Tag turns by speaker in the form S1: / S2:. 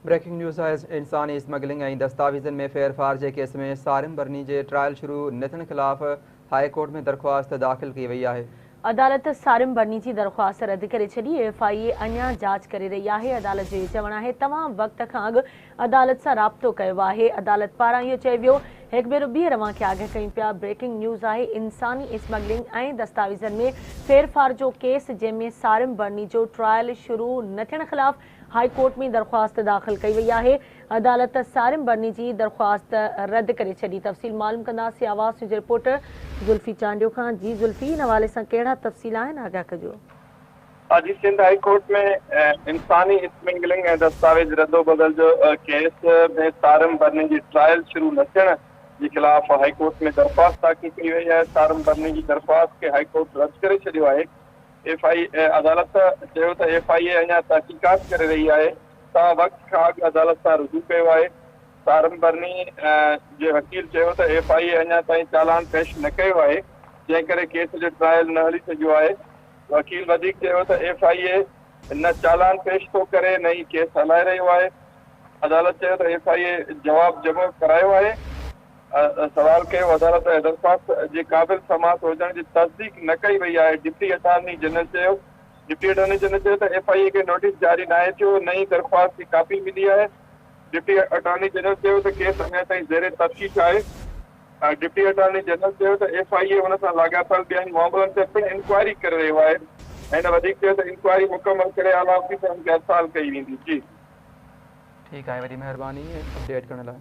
S1: Breaking news آهي انساني smuggling ۽ دستاويزن ۾ ڦيرڦار جي ڪيس ۾ صارم برني جي ٽرائل شروع نه ٿيڻ خلاف هاء ڪورٽ ۾ درخواست داخل ڪئي وئي آهي.
S2: عدالت صارم برني جي درخواست رد ڪري ڇڏي، ايف I اي اڃا جاچ ڪري رهي آهي، عدالت جو اهو چوڻ آهي توهان وقت کان اڳ عدالت سان رابطو ڪيو آهي، عدالت پاران اهو چيو ويو هڪ ڀيرو ٻيهر اوهان کي آگاهه ڪيون پيا، بريڪنگ نيوز آهي انساني اسمگلنگ ۽ دستاويزن ۾ ڦيرڦار جو ڪيس جنهن ۾ صارم برني جو ٽرائل شروع نه ٿيڻ خلاف هاء ڪورٽ ۾ درخواست داخل ڪئي وئي آهي، عدالت صارم برني جي درخواست رد ڪري ڇڏي، تفصيل معلوم ڪنداسين آواز نيوز جي رپورٽر زلفي چانڊيو کان، جي زلفي ان حوالي سان ڪهڙا تفصيل آهن آگاهه ڪجو.
S3: اڄ سنڌ هاء ڪورٽ ۾ انساني اسمگلنگ ۽ دستاويز ردوبدل جو ڪيس ۾ صارم برني جي ٽرائل شروع نه ٿيڻ جي خلاف هاء ڪورٽ ۾ درخواست داخل ڪئي وئي آهي، صارم برني جي درخواست کي هاء ڪورٽ رد ڪري ڇڏيو آهي. ايف I اي عدالت چيو ته ايف I اي اڃا تحقيقات ڪري رهي آهي، توهان وقت کان اڳ عدالت سان رجوع ڪيو آهي. صارم برني جي وڪيل چيو ته ايف I اي اڃا تائين چالان پيش نه ڪيو آهي، جنهن ڪري ڪيس جو ٽرائل نه هلي سگهيو آهي. وڪيل وڌيڪ چيو ته ايف I اي نه چالان پيش ٿو ڪري نه ئي ڪيس هلائي رهيو آهي. عدالت چيو ته ايف I اي جواب جمع ڪرايو آهي. سوال ڪيو، عدالت درخواست جي قابل سماعت هجڻ جي تصديق نه ڪئي وئي آهي، ڊپٽي اٽارني جنرل چيو ڊپٽي اٽارني جنرل چيو ته ايف I اي کي نوٽيس جاري ناهي ٿيو، نه ئي درخواست جي ڪاپي ملي آهي، ڊپٽي اٽارني جنرل چيو ته ڪيس اڃا تائين زير تفتيش آهي، ڊپٽي اٽارني جنرل چيو ته ايف I اي ان سان لاڳاپيل ٻين معاملن تي پڻ انڪوائري ڪري رهيو آهي، هن وڌيڪ چيو ته انڪوائري مڪمل ڪري اعليٰ آفيسرن کي ارسال ڪئي ويندي. جي.
S1: ٺيڪ آهي وڏي مهرباني اپڊيٽ ڪرڻ لاء.